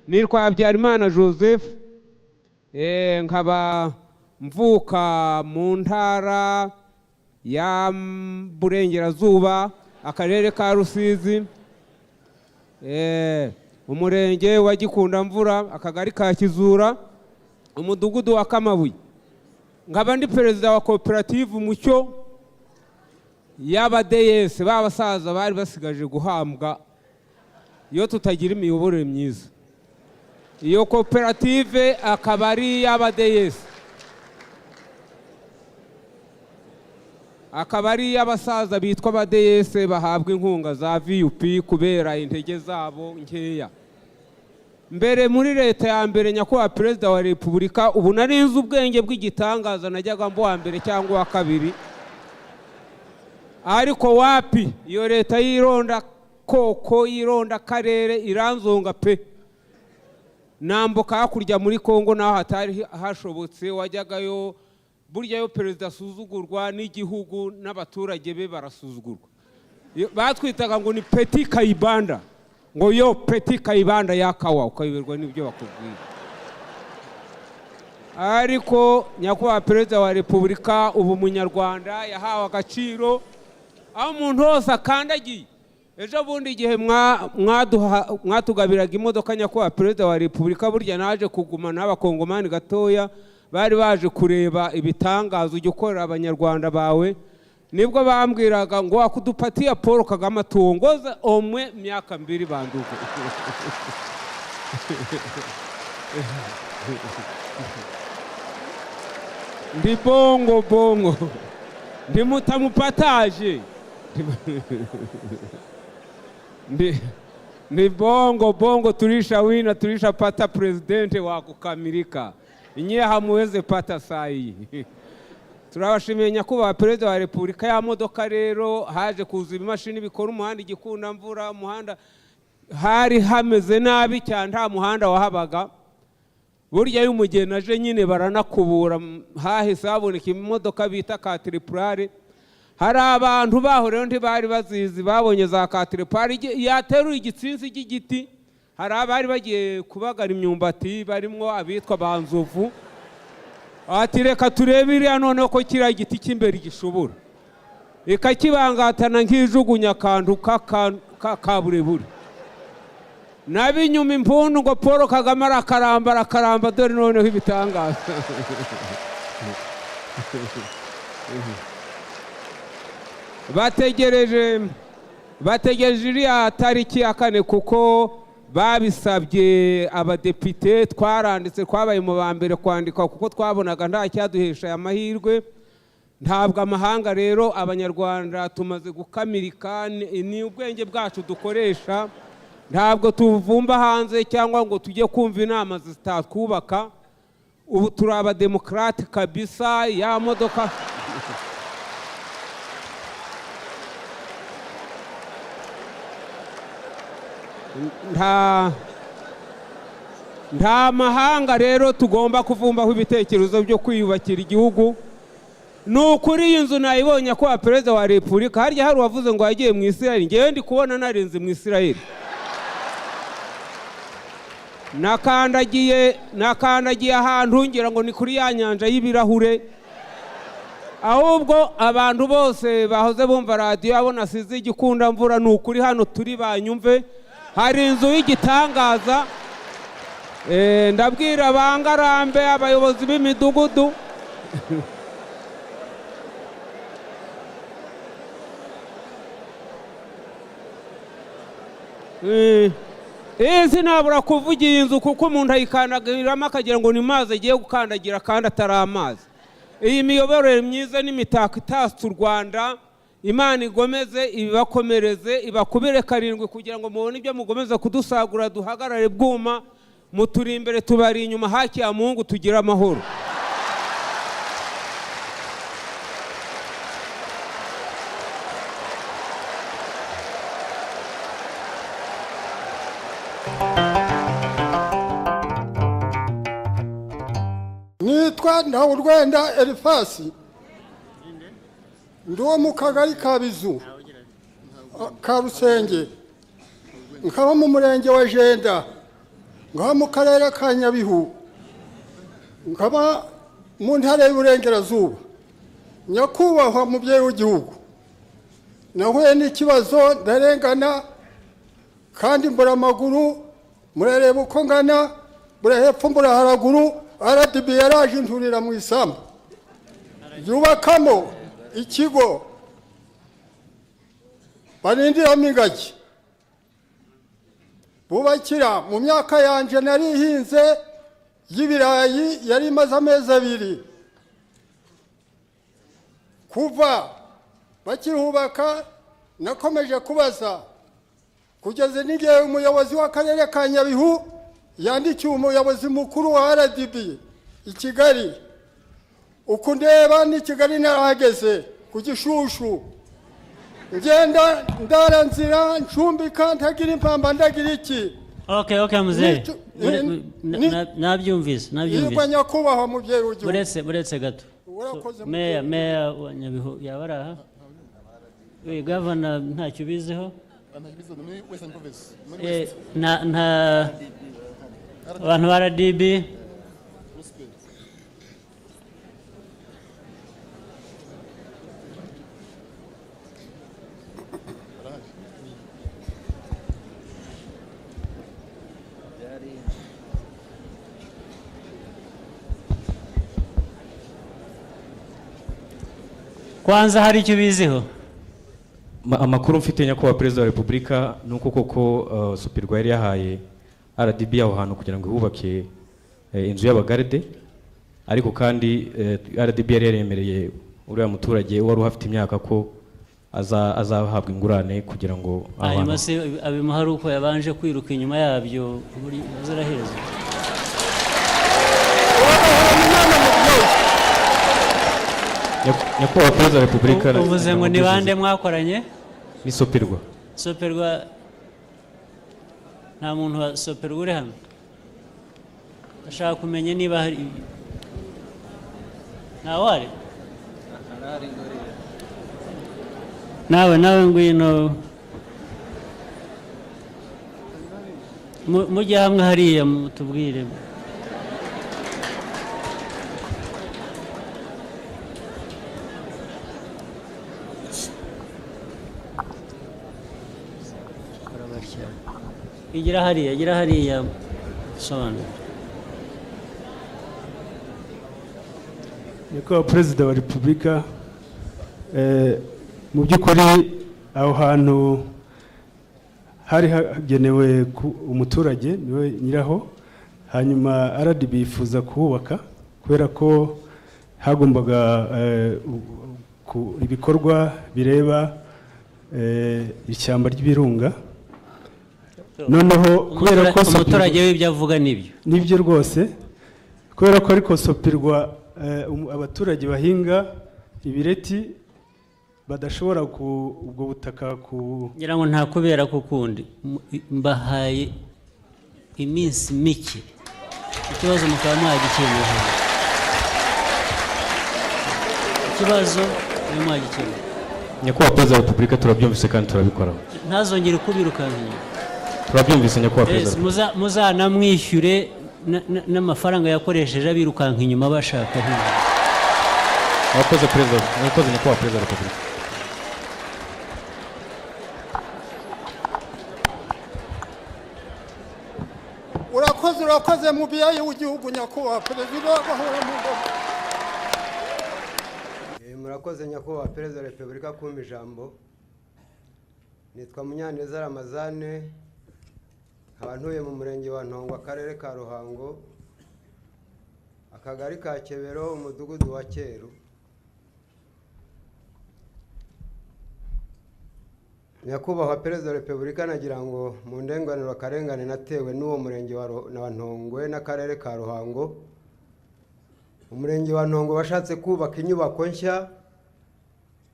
Nitwa Habyarimana Joseph, nkaba mvuka mu ntara ya Burengerazuba, akarere ka Rusizi, umurenge wa Gikundamvura, akagari ka Kizura, umudugudu wa Kamabuye. Nkaba ndi perezida wa koperative Umucyo y'abadeyese, b'abasaza bari basigaje guhambwa iyo tutagira imiyoborere myiza. Iyo koperative akaba ari iy'abadeyese, akaba ari iy'abasaza bitwa abadeyese bahabwa inkunga za VUP kubera intege zabo nkeya. Mbere muri leta ya mbere, nyakubahwa Perezida wa Repubulika, ubu narinze ubwenge bw'igitangaza, najyaga mba uwa mbere cyangwa uwa kabiri, ariko wapi, iyo leta y'ironda koko, y'ironda karere iranzonga pe. Nambuka hakurya muri Kongo naho hatari hashobotse, wajyagayo burya yo perezida asuzugurwa n'igihugu n'abaturage be barasuzugurwa. Batwitaga ngo ni Petit Kayibanda, ngo yo Petit Kayibanda yakawa, ukayoberwa n'ibyo bakubwira. Ariko nyakubahwa Perezida wa Repubulika, ubu Munyarwanda yahawe agaciro aho umuntu wose akandagiye. Ejo bundi igihe mwatugabiraga imodoka, nyakubahwa Perezida wa Repubulika, burya naje kuguma n'abakongomani gatoya bari baje kureba ibitangaza ujya ukorera abanyarwanda bawe, nibwo bambwiraga ngo wakudupatia Paul Kagame atuongoze omwe myaka mbiri bandugu. Ndi bongo bongo ndimutamupataje ndi bongo bongo, tulisha wina, tulisha pata presidente wa kukamilika, inye hamuweze pata sayi. Turabashimiye nyakubahwa Perezida wa Repubulika. Ya modoka rero haje kuza ibimashini bikora umuhanda Igikundamvura, umuhanda hari hameze nabi cyane, nta muhanda wahabaga. Burya iyo umugeni aje nyine baranakubura, hahise haboneka imodoka bita katiripurare. Hari abantu baho rero ntibari bazizi, babonye za katiripurare yateruye igitsinsi cy'igiti. Hari abari bagiye kubagara imyumbati barimo abitwa ba Nzovu, ati reka turebe iriya noneho ko kiriya giti cy'imbere gishobora, ikakibangatana nk'ijugunya akantu k'akaburebure. Nabinyuma impundu ngo Paul Kagame arakaramba, arakaramba, dore noneho ibitangaza. Bategereje iriya tariki ya 4 kuko babisabye abadepite, twaranditse, twabaye mu ba mbere kwandika kuko twabonaga nta cyaduhesha aya mahirwe. Ntabwo amahanga rero, abanyarwanda tumaze gukamirika, ni ubwenge bwacu dukoresha, ntabwo tuvumba hanze cyangwa ngo tujye kumva inama zitatwubaka. Ubu turi abademokarate kabisa. Ya modoka nta mahanga rero tugomba kuvumbaho ibitekerezo byo kwiyubakira igihugu. Ni ukuri iyi nzu nayibonye ko Perezida wa Repubulika, harya hari uwavuze ngo yagiye mu Isirayeli, ngewe ndi kubona narenze mu Isirayeli. Nakandagiye ahantu ngira ngo ni kuri ya nyanja y'ibirahure. Ahubwo abantu bose bahoze bumva radiyo abona asize Igikundamvura, ni ukuri hano turi banyumve, hari inzu y'igitangaza. Ndabwira bangarambe abayobozi b'imidugudu, sinabura kuvuga iyi nzu kuko umuntu ayikandagiramo akagira ngo ni mazi agiye gukandagira kandi atari amazi. Iyi miyoborere myiza n'imitako itatse u Rwanda, Imana igomeze ibibakomereze, ibakubire karindwi kugira ngo mubone ibyo mugomeza kudusagura, duhagarare bwuma, muturi imbere tubari inyuma, haki ya Mungu tugire amahoro. Nitwa Ntawurwenda Elifasi, ndi uwo mu kagari ka Bizu ka Rusenge, nkaba mu murenge wa Jenda. Ngaha mu karere ka Nyabihu, nkaba mu ntara y'Iburengerazuba. Nyakubahwa mubyeyi w'igihugu, nahuye n'ikibazo, ndarengana kandi mbura amaguru. Murareba uko ngana, mbura hepfo, mbura haraguru. RDB yaraje inturira mu isambu, yubakamo ikigo barindiramo ingagi, bubakira mu myaka yanje nari ihinze y'ibirayi, yari imaze amezi 2. Kuva bakihubaka nakomeje kubaza kugeza n'igihe umuyobozi w'akarere ka Nyabihu yandikiye umuyobozi mukuru wa RDB i Kigali. Uku ndeba ni Kigali, narahageze ku Gishushu, ngenda ndara nzira, ncumbika, ntagira impamba, ndagira iki. Okay, muzehe. Nabyumvise, nabyumvise. Yitwa nyakubahwa mubyeyi w'igihugu. Buretse gato. Urakoze. Meya wa Nyabihu yaba ari aha? Gavana ntacyo ubiziho? Nta abantu ba RDB? Kwanza hari icyo ubiziho? Amakuru mfite, nyakubahwa Perezida wa Repubulika, ni uko koko Sopirwa yari yahaye RDB aho hantu kugira ngo ihubake inzu y'abagarde, ariko kandi RDB yari yaremereye uriya muturage wari uhafite imyaka ko azahabwa ingurane kugira ngo aho Hanyuma hantu se abimuha ari uko yabanje kwiruka inyuma yabyo buri ziraherezo? Nyakubahwa Perezida wa Repubulika, Uvuze ngo ni bande mwakoranye? Ni Sopirwa. Soperwa, nta muntu wa Soperwa uri hano? Ashaka kumenya niba hari ntawari. Nawe ngwino mujye hamwe hariya mutubwire. Igira hariya, igira hariya, sobanura. Nyakubahwa Perezida wa Repubulika, mu by'ukuri aho hantu hari hagenewe umuturage, niwe nyiraho. Hanyuma RDB yifuza kuhubaka kubera ko hagombaga ibikorwa bireba ishyamba ry'ibirunga. Noneho kubera ko Umuturage w'ibyo avuga nibyo. Nibyo rwose, kubera ko ariko Sopirwa abaturage bahinga ibireti badashobora ubwo butaka ku ngira ngo nta kubera ko kundi mbahaye iminsi mike, ikibazo mukaba mwagikemuye. Ikibazo mwagikemuye. Nyakubahwa Perezida wa Repubulika, turabyumvise kandi turabikora. Ntazongere kubirukanka inyuma. Turabyumvise, nyakubahwa Perezida. Muzanamwishyure n'amafaranga yakoresheje abirukanka inyuma bashaka hino. Murakoze Perezida, murakoze nyakubahwa Perezida wa Repubulika. Urakoze, urakoze mubyeyi w'igihugu, nyakubahwa Perezida w'amahoro mu ngoma. Murakoze nyakubahwa Perezida wa Repubulika kumpa ijambo. Nitwa Munyaneza Ramazane, nkaba ntuye mu murenge wa Ntongwe, akarere ka Ruhango, akagari ka Kebero, umudugudu wa Cyeru. Nyakubahwa Perezida wa Repubulika, nagira ngo mu ndenganuro akarengane natewe n'uwo murenge wa Ntongwe n'akarere ka Ruhango. Umurenge wa Ntongwe washatse kubaka inyubako nshya,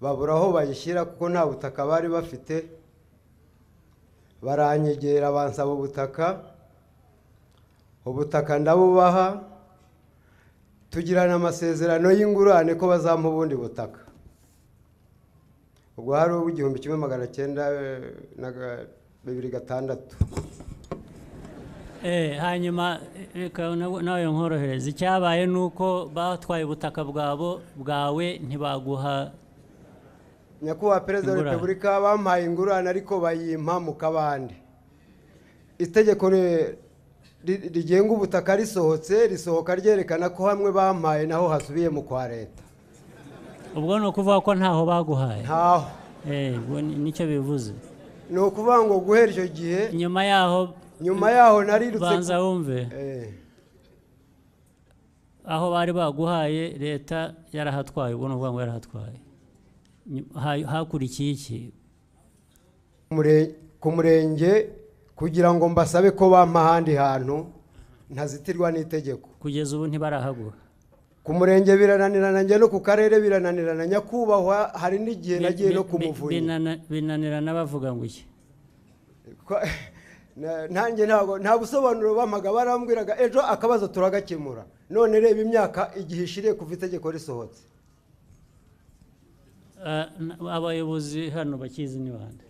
babura aho bayishyira kuko nta butaka bari bafite. Baranyegera bansaba ubutaka, ubutaka ndabubaha, tugirana amasezerano y'ingurane ko bazampa ubundi butaka. Ubwo hari ubu 1926. Hanyuma reka nawe nkorohereza. Icyabaye ni uko batwaye ubutaka bwabo bwawe ntibaguha. Nyakubahwa Perezida wa Ingurane. Repubulika, bampaye ingurane ariko bayimpa mu kabande. Itegeko rigenga ubutaka risohotse, risohoka ryerekana ko hamwe bampaye naho hasubiye mu kwa leta. Ubwo ni ukuvuga ko ntaho baguhaye. Ntaho. Ubwo nicyo bivuze. Ni ukuvuga ngo guhera icyo gihe, Nyuma yaho, nyuma yaho narirutse banza wumve. Aho bari baguhaye leta yarahatwaye, ubwo ni ukuvuga ngo yarahatwaye. Hakurikiye iki? Ku murenge kugira ngo mbasabe ko bampa ahandi hantu ntazitirwa n'itegeko. Kugeza ubu ntibarahaguha. Ku murenge birananirana, njya no ku karere birananirana. Nyakubahwa, hari n'igihe nagiye no ku muvunyi. Binanirana bavuga ngo iki? Nanjye ntabwo nta busobanuro bampaga, barambwiraga ejo akabazo turagakemura. None reba imyaka igihe ishiriye kuva itegeko risohotse. Abayobozi hano bakizi ni bande?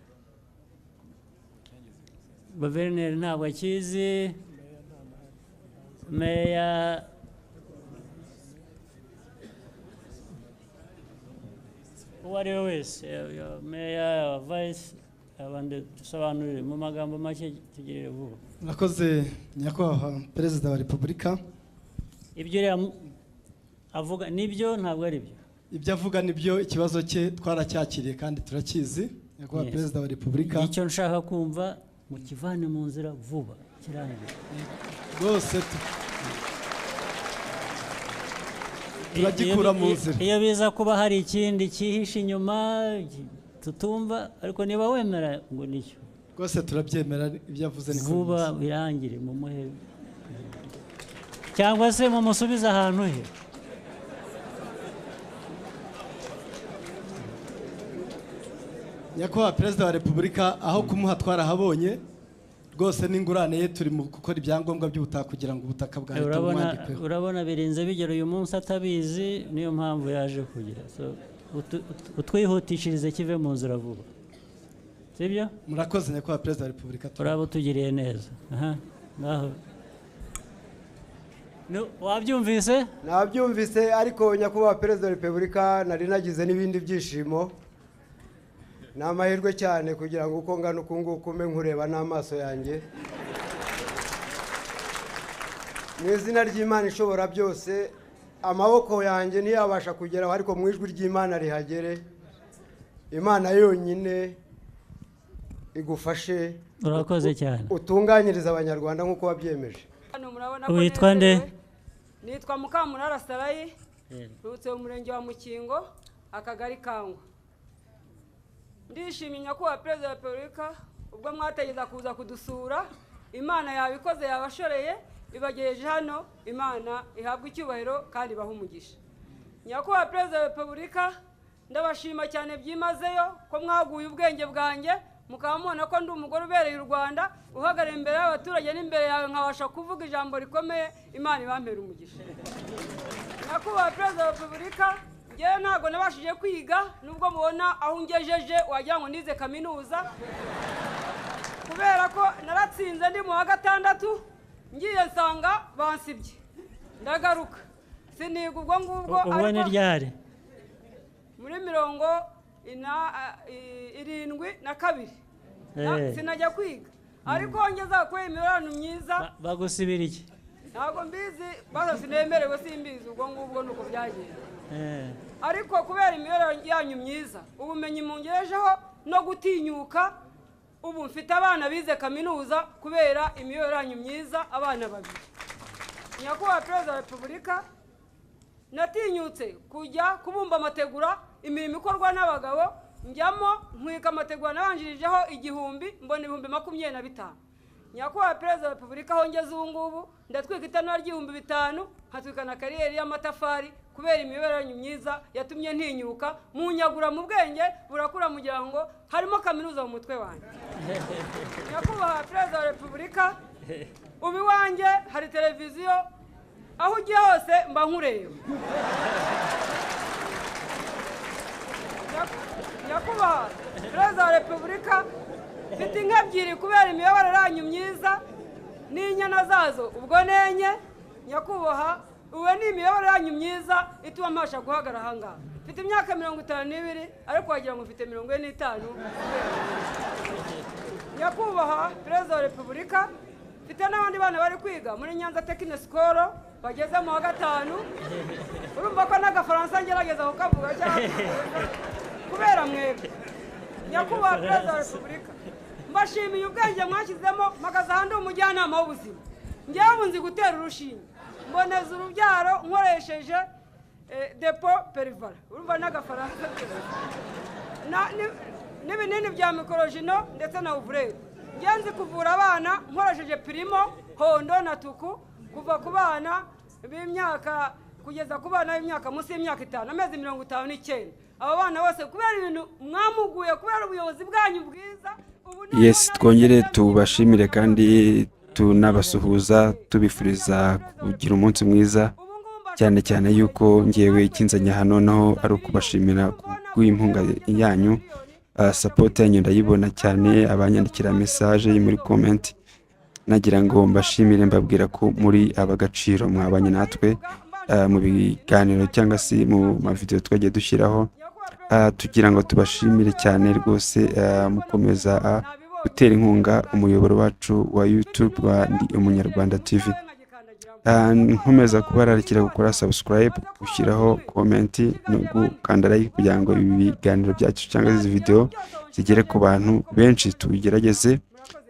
Guverineri ntabwo akizi, meya uwo ari we wese, meya, vice, abandi dusobanurire mu magambo make tugirire vuba. Murakoze Nyakubahwa Perezida wa Repubulika. Ibyo uriya avuga nibyo, ntabwo ari byo? Ibyo avuga nibyo, ikibazo cye twaracyakiriye kandi turakizi Nyakubahwa Perezida wa Repubulika. Icyo nshaka kumva mukivane mu nzira vuba kirangire. Rwose turagikura mu nzira. Iyo biza kuba hari ikindi cyihishe inyuma tutumva, ariko niba wemera ngo nicyo. Rwose turabyemera, ibyo avuze niko Vuba bimeze. birangire, mumuhe cyangwa se mumusubize ahantu he. Nyakubahwa Perezida wa Repubulika, aho kumuha twarahabonye rwose, n'ingurane ye turi mu gukora ibyangombwa by'ubutaka kugira ngo ubutaka bwa leta bumwandikweho. Urabona birinze bigera uyu munsi atabizi, niyo mpamvu yaje kugira. So, utwihutishirize kive mu nzira vuba, sibyo? Murakoze Nyakubahwa Perezida wa Repubulika. Uraba utugiriye neza. Aha, ngaho. Wabyumvise? Nabyumvise, ariko Nyakubahwa Perezida wa Repubulika, nari nagize n'ibindi byishimo. Ni amahirwe cyane kugira ngo uko ngana uku nguku mbe nkureba n'amaso yanjye. Mu izina ry'Imana ishobora byose, amaboko yanjye ntiyabasha kugeraho, ariko mu ijwi ry'Imana rihagere. Imana yonyine igufashe. Urakoze cyane. Utunganyirize Abanyarwanda nk'uko wabyemeje. Hano murabona ko Witwa nde? nezerewe. Nitwa Mukamunara Sarayi, nturutse mu murenge wa Mukingo, akagari Kangwa. Ndishimye Nyakubahwa Perezida wa Repubulika ubwo mwategeza kuza kudusura. Imana yabikoze, yabashoreye, ibagejeje hano. Imana ihabwe icyubahiro kandi ibahe umugisha. Nyakubahwa Perezida wa Repubulika, ndabashima cyane byimazeyo ko mwaguye ubwenge bwanjye, mukaba mubona ko ndi umugore ubereye u Rwanda, uhagarara imbere y'abaturage n'imbere yawe nkabasha kuvuga ijambo rikomeye. Imana ibampere umugisha. Nyakubahwa Perezida wa Repubulika, njyewe ntabwo nabashije kwiga, nubwo mubona aho ungejeje wagira ngo nize kaminuza, kubera ko naratsinze ndi mu wa gatandatu, ngiye nsanga bansibye ndagaruka siniga ubwo ngubwo. Ubwo ni Ariko ryari? muri 72 sinajya kwiga, ariko ngeza kubera imibonano myiza. Bagusibira iki? Ntabwo mbizi, baza sinemerewe, simbizi ubwo ngubwo nuko byagenze. Ariko kubera imibereho yanyu myiza, ubumenyi mungejeho no gutinyuka, ubu mfite abana bize kaminuza kubera imibereho yanyu myiza, abana babiri. Nyakubahwa Perezida wa Repubulika, natinyutse kujya kubumba amategura, imirimo ikorwa n'abagabo, njyamo ntwika amategura nabanjirijeho 1000, mbona 25,000. Nyakubahwa Perezida wa Repubulika, aho ngeze ubu ngubu ndatwika itanura ry'5,000, nkatwika na kariyeri y'amatafari kubera imibereho yanyu myiza yatumye ntinyuka, munyagura mu bwenge burakura, mugira ngo harimo kaminuza mu mutwe wanjye. Nyakubahwa Perezida wa Repubulika, ubu iwanjye hari televiziyo, aho ugiye hose mba nkureba. Nyakubahwa Perezida wa Repubulika, mfite inka ebyiri kubera imiyoborere yanyu myiza. N'inyana zazo ubwo nenye. Nyakubahwa, ubu ni imiyoborere yanyu myiza ituma mbasha guhagarara aha ngaha. Mfite imyaka 52, ariko wagira ngo mfite 45. Nyakubahwa Perezida wa Repubulika, mfite n'abandi bana bari kwiga muri Nyanza Technical School, bageze mu wa gatanu. Urumva ko n'agafaransa ngerageza kukavuga cyangwa kubera mwebwe. Nyakubahwa Perezida wa Repubulika, mbashimiye ubwenge mwashyizemo, mpagaze ahandi umujyanama w'ubuzima. Ngewe nzi gutera urushinge, mboneza urubyaro nkoresheje Depo-Provera, urumva n'agafaransa, n'ibinini bya Microgynon ndetse na Ovrette. Ngewe nzi kuvura abana nkoresheje Primo, Hondo na Tuku, kuva ku bana b'imyaka kugeza ku bana b'imyaka munsi y'imyaka 5, amezi 59. Abo bana bose, kubera ibintu mwamuguye, kubera ubuyobozi bwanyu bwiza. Yes, twongere tubashimire kandi tunabasuhuza, tubifuriza kugira umunsi mwiza, cyane cyane yuko ngewe ikinzanye hano noneho ari ukubashimira kubw'inkunga yanyu. Support yanyu ndayibona cyane, abanyandikira message muri comment. Nagira ngo mbashimire, mbabwira ko muri ab'agaciro, mwabanye natwe mu biganiro cyangwa se mu mavideo twagiye dushyiraho. Tugira ngo tubashimire cyane rwose, mukomeza gutera inkunga umuyoboro wacu wa YouTube wa Ndi Umunyarwanda TV. Nkomeza kubararikira gukora subscribe, gushyiraho comment no gukanda like, kugira ngo ibi biganiro byacu cyangwa izi video zigere ku bantu benshi. Tugerageze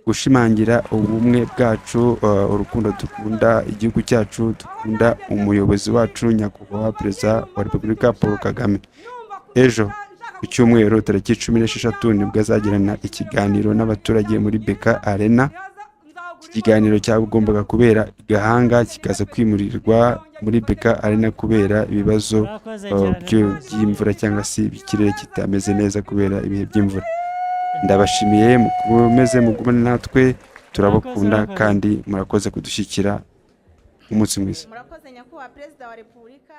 gushimangira ubumwe bwacu, urukundo dukunda igihugu cyacu, dukunda umuyobozi wacu, Nyakubahwa Perezida wa Repubulika Paul Kagame. Ejo ku cyumweru tariki 16 nibwo azagirana ikiganiro n'abaturage muri BK Arena. Iki kiganiro cyagombaga kubera i Gahanga, kikaza kwimurirwa muri BK Arena kubera ibibazo Murakoze cyane rwose. by'imvura cyangwa se ikirere kitameze neza kubera ibihe by'imvura. Ndabashimiye, mukomeze mugumane natwe, turabakunda. Murakoze. Kandi murakoze kudushyigikira. Umunsi mwiza. Murakoze, Nyakubahwa Perezida wa Repubulika.